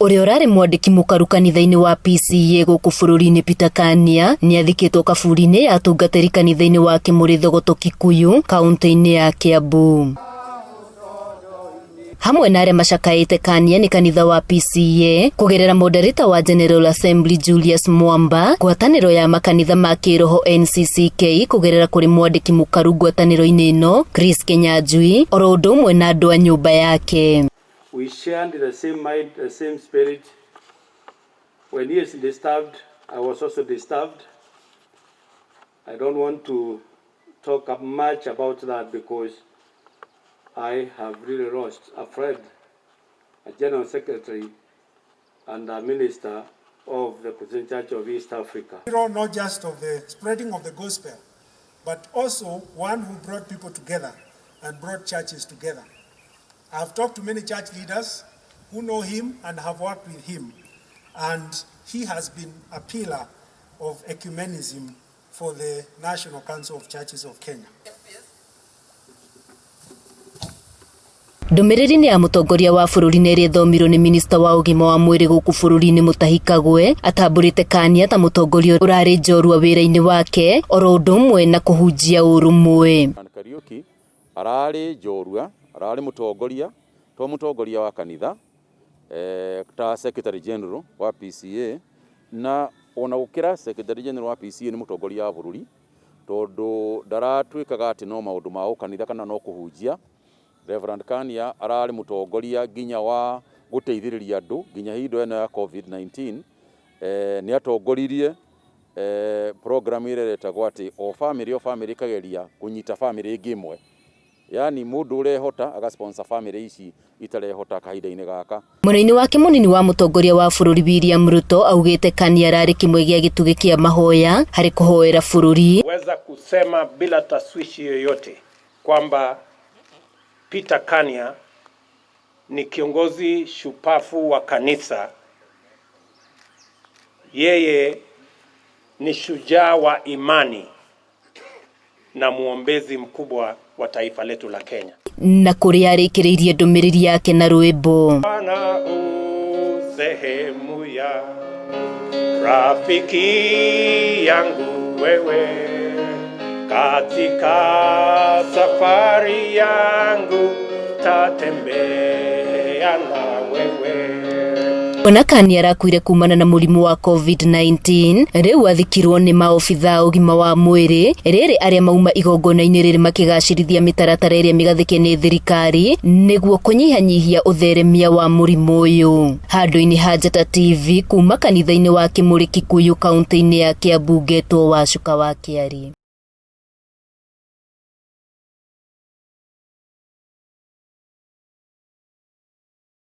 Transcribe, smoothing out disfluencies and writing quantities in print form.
Ũrĩa ũrarĩ mwandĩki mũkaru kanitha-inĩ wa PCEA gũkũ bũrũri-inĩ Peter Kania nĩ athikĩtwo kaburi-inĩ ya atungatĩri kanitha-inĩ wa Kĩmũrĩ Thogoto Kikuyu kaũntĩ-inĩ ya Kiambu. Hamwe na arĩa macakaĩte Kania nĩ kanitha wa PCEA kũgerera moderator wa General Assembly Julius Mwamba, ngwatanĩro ya makanitha ma kĩroho NCCK kũgerera kũrĩ mwandĩki mũkaru ngwatanĩro-inĩ ĩno Chris Kinyanjui, oro ũndũ ũmwe na andũ a nyũmba yake. We shared the same mind, the same spirit. When he is disturbed, I was also disturbed. I don't want to talk much about that because I have really lost a friend, a general secretary, and a minister of the Christian Church of East Africa. Hero not just of the spreading of the gospel, but also one who brought people together and brought churches together. I've talked to many church leaders who know him and have worked with him, and he has been a pillar of ecumenism for the National Council of Churches of Kenya. Ndũmĩrĩri-inĩ ya mũtongoria wa bũrũri na ĩrĩa ĩthomirwo nĩ minista wa ũgima wa mwĩrĩ gũkũ bũrũri-inĩ Mutahi Kagwe, atambũrĩte Kania ta mũtongoria ũrarĩ njorua wĩra-inĩ wake oro ũndũ ũmwe na kũhunjia ũrũmwe. Kariuki ararĩ njorua, ararĩ mũtongoria, to mũtongoria wa kanitha, ta Secretary General wa PCEA, na ona gũkĩra Secretary General wa PCEA nĩ mũtongoria wa bũrũri, tondũ ndaratuĩkaga atĩ no maũndũ ma ũkanitha kana no kũhunjia. Reverend Kania ararĩ mũtongoria nginya wa gũteithĩrĩria andũ nginya hingo ĩno ya COVID-19. Nĩ atongoririe program ĩrĩa ĩretagwo atĩ o famĩlĩ o famĩlĩ ĩkageria kũnyita famĩlĩ ĩngĩ ĩmwe, yaani mũndũ ũrehota aga sponsor famĩlĩ ici itarehota kahinda-inĩ gaka. Mwena-inĩ wake mũnini wa mũtongoria wa bũrũri William Ruto augĩte Kania ararĩ kĩmwe gĩa gĩtugĩ kĩa mahoya harĩ kũhoera bũrũri. Weza kusema bila taswishi yoyote kwamba Peter Kania ni kiongozi shupafu wa kanisa. Yeye ni shujaa wa imani na muombezi mkubwa wa taifa letu la Kenya. Na kũrĩa arĩkĩrĩirie ndũmĩrĩri yake na rwĩmbo. Bwana u sehemu ya rafiki yangu wewe, katika safari yangu tatembea na wewe. Ona Kania arakuire kumana na mũrimũ wa COVID-19, rĩu athikirwo nĩ maobitha a ũgima wa mwĩrĩ rĩrĩ arĩa mauma igongona-inĩ rĩrĩ makĩgacĩrithia mĩtaratara ĩrĩa mĩgathĩke nĩ thirikari nĩguo kũnyihanyihia ũtheremia wa mũrimũ ũyũ. Handũ-inĩ ha Njata TV kuma kanitha-inĩ wa Kĩmũrĩ Kikuyu kaunti-inĩ ya Kiambu, ngetwo Wacuka wa Kĩari.